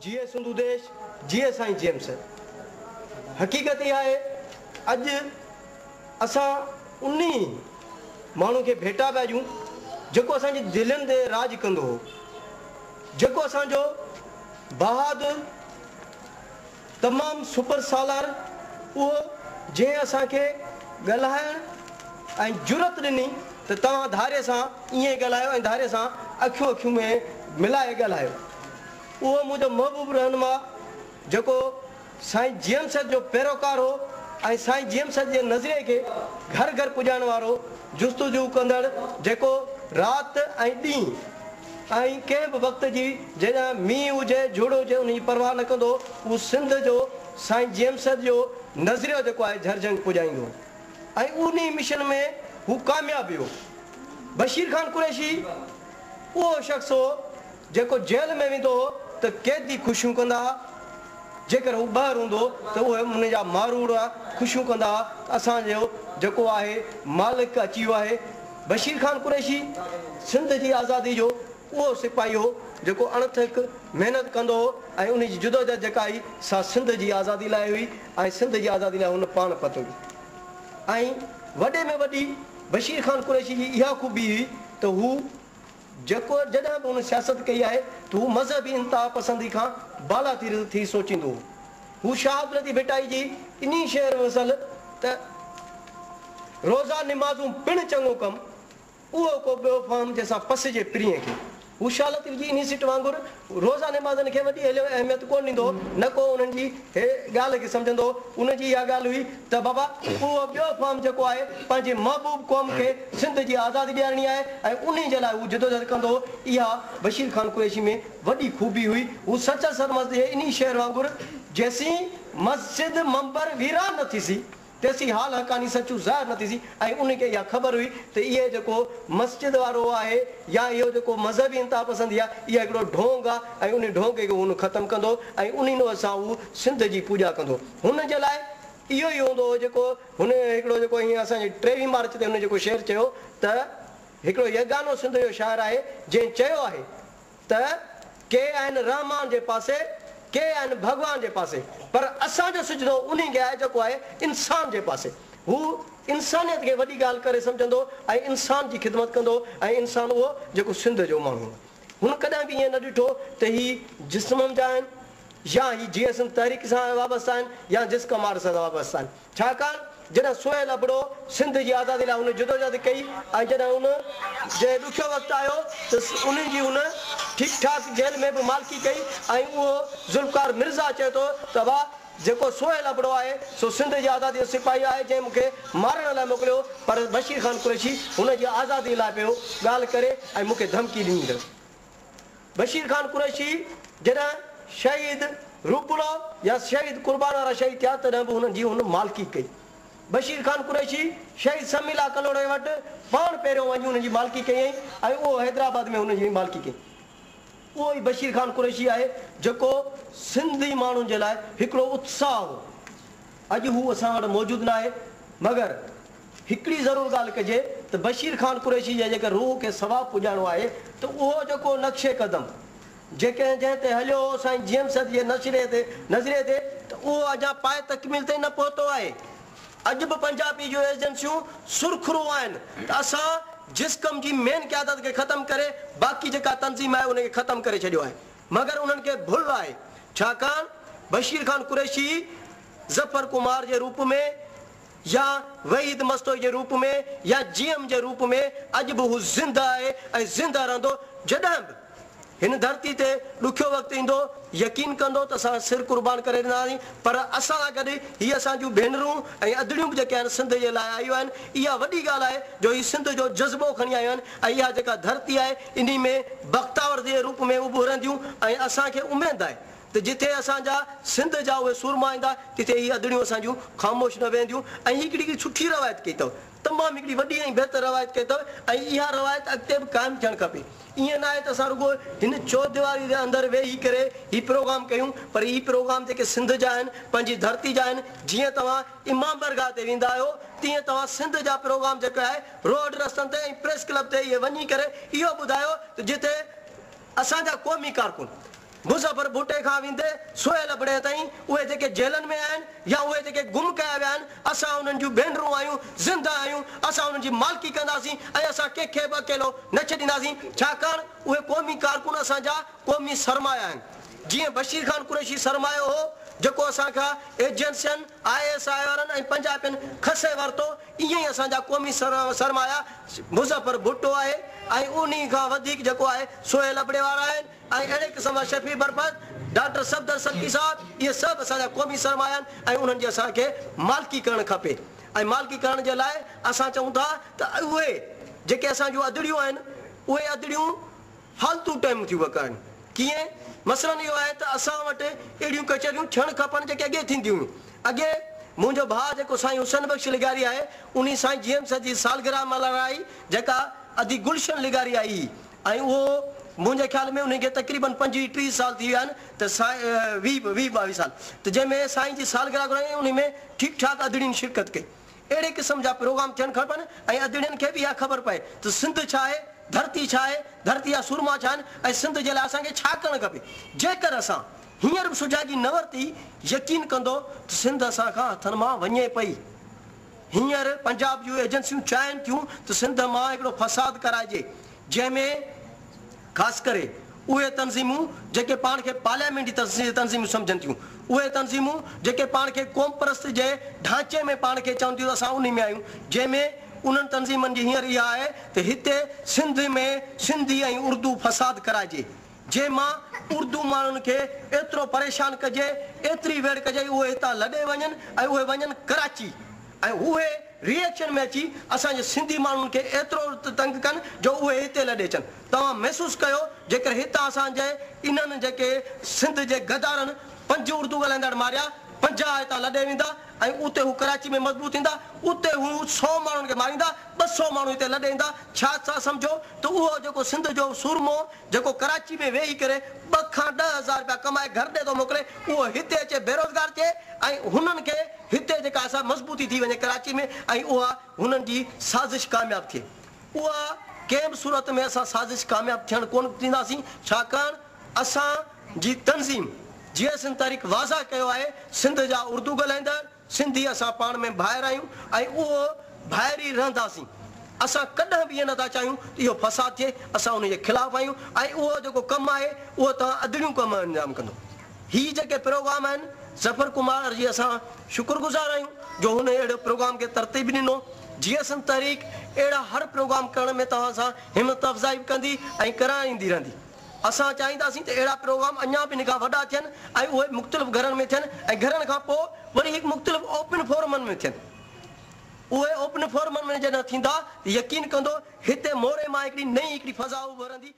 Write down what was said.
جيئي سنڌو ديش، جيئي سائين جي ايم سيد. حقيقت اها آهي اڄ اسان انهي ماڻهو کي ڀيٽا پيا ڏيون جيڪو اسان جي دلين تي راڄ ڪندو هو، جيڪو اسان جو بهادر تمام سپر سالار اهو جنهن اسان کي ڳالهائڻ ۽ جرئت ڏني ته توهان ڌاري سان ائين ڳالهايو ۽ ڌاري سان اکيون اکيون ۾ ملائي ڳالهايو. اهو منهنجو محبوب رهنما جيڪو سائين جي ايم سيد جو پيروڪار هو ۽ سائين جي ايم سيد جي نظريي کي گهر گهر پڄائڻ وارو جستجو ڪندڙ جيڪو رات ۽ ڏينهن ۽ ڪنهن به وقت جي جڏهن مينهن هجي جهڙ هجي ان جي پرواهه نه ڪندو هو، اهو سنڌ جو سائين جي ايم سيد جو نظريو جيڪو آهي جهرجهنگ پڄائيندو هو ۽ انهي مشن ۾ هو ڪامياب ويو. بشير خان قريشي اهو شخص هو جيڪو جيل ۾ ويندو هو ته قيدي خوشيون ڪندا ها، جيڪر هو ٻاهر هوندو هو ته اهي ان جا ماروئڙا خوشيون ڪندا ها ته اسان جو جيڪو آهي مالڪ اچي ويو آهي. بشير خان قريشي سنڌ جي آزادي جو اهو سپاهي هو جيڪو اڻٿڪ محنت ڪندو هو ۽ ان جي جدوجهد جيڪا هئي سا سنڌ جي آزادي لاء هئي ۽ سنڌ جي آزادي لاء هن پاڻ پتوڙيو ۽ وڏي ۾ وڏي بشير خان قريشي جي اها خوبي هئي ته هو جيڪو جڏهن به هن سياست ڪئي آهي ته هو مذهبي انتها پسندي کان بالا ٿي سوچيندو هو. هو شاهه عبداللطيف ڀٽائي جي انهي شعر مثل ته روزا نمازون پڻ چڱو ڪم، اهو ڪو ٻيو فهم جنهن سان پسجي پرينء کي. هو شاهه لطيف جي انهي سٽ وانگر روزا نمازن کي وڏي اهميت ڪونه ڏيندو هو، نه ڪو انهن جي ڳالهه کي سمجهندو هو. ان جي اها ڳالهه هئي ته بابا اهو ٻيو فهم جيڪو آهي پنهنجي محبوب قوم کي سنڌ جي آزادي ڏيارڻي آهي ۽ انهي جي لاء هو جدوجهد ڪندو هو. اها بشير خان قريشي ۾ وڏي خوبي هئي. هو سچل سرمست جي انهي شعر وانگر جيسين مسجد منبر ويران نه ٿيسي تيسين حال حقاني سچو ظاهر نه ٿيسي ۽ ان کي اها خبر هئي ته اهي جيڪو مسجد وارو آهي يا اهو جيڪو مذهبي انتها پسندي آهي اها هڪڙو ڍونگ آهي ۽ انهي ڍونگ کي هن ختم ڪندو ۽ انهي نوع سان هو سنڌ جي پوڄا ڪندو. هن جي لاء اهو ئي هوندو هو جيڪو هن هڪڙو جيڪو هيئن اسان جي ٽيويهه مارچ تي هن جيڪو شعر چيو ته هڪڙو يگانو سنڌ جو شاعر آهي جنهن چيو آهي ته ڪي آهن رحمان جي پاسي، ڪي آهن ڀڳوان جي پاسي، پر اسان جو سجدو انهي کي آهي جيڪو آهي انسان جي پاسي. هو انسانيت کي وڏي ڳالهه ڪري سمجهندو ۽ انسان جي خدمت ڪندو ۽ انسان اهو جيڪو سنڌ جو ماڻهو آهي. هن ڪڏهن به ائين نه ڏٺو ته هي جسمم جا آهن يا هي جيئي سنڌ تحريڪ سان وابسته آهن يا جسقم آر سان وابسته آهن. ڇاڪاڻ جڏهن سهيل ابڙو سنڌ جي آزادي لاء هن جدوجهد ڪئي ۽ جڏهن ان جي ڏکيو وقت آيو ته ان جي هن ٺيڪ ٺاڪ جيل ۾ به مالڪي ڪئي ۽ اهو ذوالفقار مرزا چئي ٿو ته واهه جيڪو سهيل ابڙو آهي سو سنڌ جي آزادي جو سپاهي آهي جنهن مون کي مارڻ لاء موڪليو پر بشير خان قريشي هن جي آزادي لاء پيو ڳالهه ڪري ۽ مون کي ڌمڪي ڏني اٿس. بشير خان قريشي جڏهن شهيد روپلو يا شهيد قربان وارا شهيد ٿيا تڏهن به هنن جي هن مالڪي ڪئي. بشير خان قريشي شهيد سميع الله ڪلهوڙي وٽ پاڻ پهريون وڃي هن جي مالڪي ڪيائين ۽ اهو حيدرآباد ۾ هن جي مالڪي ڪئي. اهو ئي بشير خان قريشي آهي جيڪو سنڌي ماڻهن جي لاء هڪڙو اتساهه هو. اڄ هو اسان وٽ موجود ناهي مگر هڪڙي ضرور ڳالهه ڪجي ته بشير خان قريشي جي جيڪر روح کي ثواب پڄائڻو آهي ته اهو جيڪو نقش قدم جيڪي جنهن تي هليو هو سائين جي ايم سيد جي نشري تي نظريي تي ته اهو اڃا پايه تڪميل تائين نه پهتو آهي. اڄ به پنجابي جون ايجنسيون سرخرو آهن ته اسان جسقم جي مين قيادت کي ختم ڪري باقي جيڪا تنظيم آهي ان کي ختم ڪري ڇڏيو آهي مگر انهن کي ڀل آهي ڇاڪاڻ بشير خان قريشي ظفر ڪمار جي روپ ۾ يا وحيد مستوئي جي روپ ۾ يا جي ايم جي روپ ۾ اڄ به هو زنده آهي ۽ زنده رهندو جڏهن به هن ڌرتي تي ڏکيو وقت ايندو يقين ڪندو ته اسان سر قربان ڪري ڏينداسين پر اسان سان گڏ هي اسان جون ڀينرون ۽ ادڙيون به جيڪي آهن سنڌ جي لاء آيون آهن اها وڏي ڳالهه آهي جو هي سنڌ جو جذبو کڻي آيون آهن ۽ اها جيڪا ڌرتي آهي انهي ۾ بختاور جي روپ ۾ اڀرنديون ۽ اسان کي اميد آهي ته جتي اسان جا سنڌ جا اهي سورما ايندا تتي هي ادڙيون اسان جون خاموش نه ويهنديون ۽ هي هڪڙي سٺي روايت ڪئي اٿو تمام هڪڙي وڏي ۽ بهتر روايت ڪئي اٿو ۽ اها روايت اڳتي به قائم ٿيڻ کپي ائين ناهي ته اسان رڳو هن چوديواري جي اندر ويهي ڪري هي پروگرام ڪيون پر هي پروگرام جيڪي سنڌ جا آهن پنهنجي ڌرتي جا آهن جيئن توهان امام برگاهه تي ويندا آهيو تيئن توهان سنڌ جا پروگرام جيڪي آهي روڊ رستن تي ۽ پريس ڪلب تي اهي وڃي ڪري اهو ٻڌايو ته جتي اسان جا قومي ڪارڪن. مظفر ڀٽي کان ويندي سهيل ابڙي تائين اهي جيڪي جيلن ۾ آهن يا اهي جيڪي گم ڪيا ويا آهن، اسان انهن جون ڀينرون آهيون، زنده آهيون، اسان انهن جي مالڪي ڪنداسين ۽ اسان ڪنهن کي به اڪيلو نه ڇڏينداسين، ڇاڪاڻ اهي قومي ڪارڪن اسان جا قومي سرمايا آهن. جيئن بشير خان قريشي سرمايو هو، جيڪو اسان کان ايجنسين، I S I وارن ۽ پنجابين کسي ورتو، ائين ئي اسان جا قومي سرمايا مظفر ڀٽو آهي ۽ انهي کان وڌيڪ جيڪو آهي سهيل ابڙي وارا آهن ۽ اهڙي قسم جا شفيع برفت، ڊاڪٽر صفدر سرڪي صاحب، اهي سڀ اسان جا قومي سرمايا آهن ۽ انهن جي اسان کي مالڪي ڪرڻ کپي ۽ مالڪي ڪرڻ جي لاء اسان چئون ٿا ته اهي جيڪي اسان جون ادڙيون آهن اهي ادڙيون فالتو ٽائيم ٿيون وڪائن. ڪيئن؟ مثلاً اهو آهي ته اسان وٽ اهڙيون ڪچهريون ٿيڻ کپن جيڪي اڳي ٿينديون هيون. اڳي منهنجو ڀاء جيڪو سائين حسين بخش لغاري آهي، انهي سائين جي ايم سيد جي سالگرهه ملهارائي جيڪا ادي گلشن لغاري آئي هئي ۽ اهو منهنجي خيال ۾ انهي کي تقريباً پنجويهه ٽيهه سال ٿي ويا آهن ته سائين ويهه ٻاويهه سال ته جنهن ۾ سائين جي سالگرهه گهرائي ۽ انهي ۾ ٺيڪ ٺاڪ ادڙين شرڪت ڪئي. اهڙي قسم جا پروگرام ٿيڻ کپن ۽ ادڙين کي به اها خبر پئي ته سنڌ ڇا آهي، ڌرتي ڇا آهي، ڌرتي جا سورما ڇا آهن ۽ سنڌ جي لاء اسان کي ڇا ڪرڻ کپي. جيڪر اسان هينئر به سجاڳي نه ورتي، يقين ڪندو ته سنڌ اسان کان هٿن مان وڃي پئي. هينئر پنجاب جون ايجنسيون چاهين ٿيون ته سنڌ مان هڪڙو فساد ڪرائجي، جنهن ۾ خاص ڪري اهي تنظيمون جيڪي پاڻ کي پارليامينٽي تنظيمون سمجهن ٿيون، اهي تنظيمون جيڪي پاڻ کي قومپرست جي ڍانچي ۾ پاڻ کي چون ٿيون ته اسان انهي ۾ آهيون، جنهن ۾ انهن تنظيمن جي هينئر اها آهي ته هتي سنڌ ۾ سنڌي ۽ اردو فساد ڪرائجي، جنهن مان اردو ماڻهن کي ايترو پريشان ڪجي، ايتري ويڙهه ڪجي اهي هتان لڏي وڃن ۽ اهي وڃن ڪراچي ۽ اهي ري ايڪشن ۾ اچي اسان جي سنڌي ماڻهن کي ايترو تنگ ڪن جو اهي هتي لڏي اچن. توهان محسوس ڪيو جيڪر هتان اسان جي انهن جيڪي سنڌ جي غدارن پنج اردو ڳالهائيندڙ ماريا، 50 هتان لڏي ويندا ۽ اتي هو ڪراچي ۾ مضبوط ٿيندا، اتي هو سؤ ماڻهن کي ماريندا، 200 ماڻهو هتي لڏي ايندا، ڇا ٿا سمجهو ته اهو جيڪو سنڌ جو سورمو جيڪو ڪراچي ۾ ويهي ڪري 2 کان 10,000 رپيا ڪمائي گهر ڏي ٿو موڪلي اهو هتي اچي بيروزگار ٿئي ۽ هنن کي هتي جيڪا سا مضبوطي ٿي وڃي ڪراچي ۾ ۽ اها هنن جي سازش ڪامياب ٿئي. اها ڪنهن به صورت ۾ اسان سازش ڪامياب ٿيڻ ڪونه ڏينداسين ڇاڪاڻ اسان جي تنظيم جيئي سنڌ تحريڪ واضح ڪيو آهي سنڌ جا اردو ڳالهائيندڙ سنڌي اسان پاڻ ۾ ڀائر آهيون ۽ اهو ڀائر ئي رهنداسين. اسان ڪڏهن به ائين نٿا چاهيون ته اهو فساد ٿئي، اسان ان جي خلاف آهيون ۽ اهو جيڪو ڪم آهي اهو توهان ادڙيون ڪم انجام ڪندو. هي جيڪي پروگرام آهن ظفر ڪمار جي اسان شڪر گذار آهيون جو هن اهڙو پروگرام کي ترتيب ڏنو. جيئي سنڌ تحريڪ اهڙا هر پروگرام ڪرڻ ۾ توهان سان همت افزائي به ڪندي ۽ ڪرائيندي رهندي. اسان چاهينداسين ته اهڙا پروگرام اڃا به ان کان وڏا ٿين ۽ اهي مختلف گهرن ۾ ٿين ۽ گهرن کان پوء وري هڪ مختلف اوپن فورمن ۾ ٿين. اهي اوپن فورمن ۾ جڏهن ٿيندا ته يقين ڪندو هتي موري مان هڪڙي نئين هڪڙي فضا اڀرندي.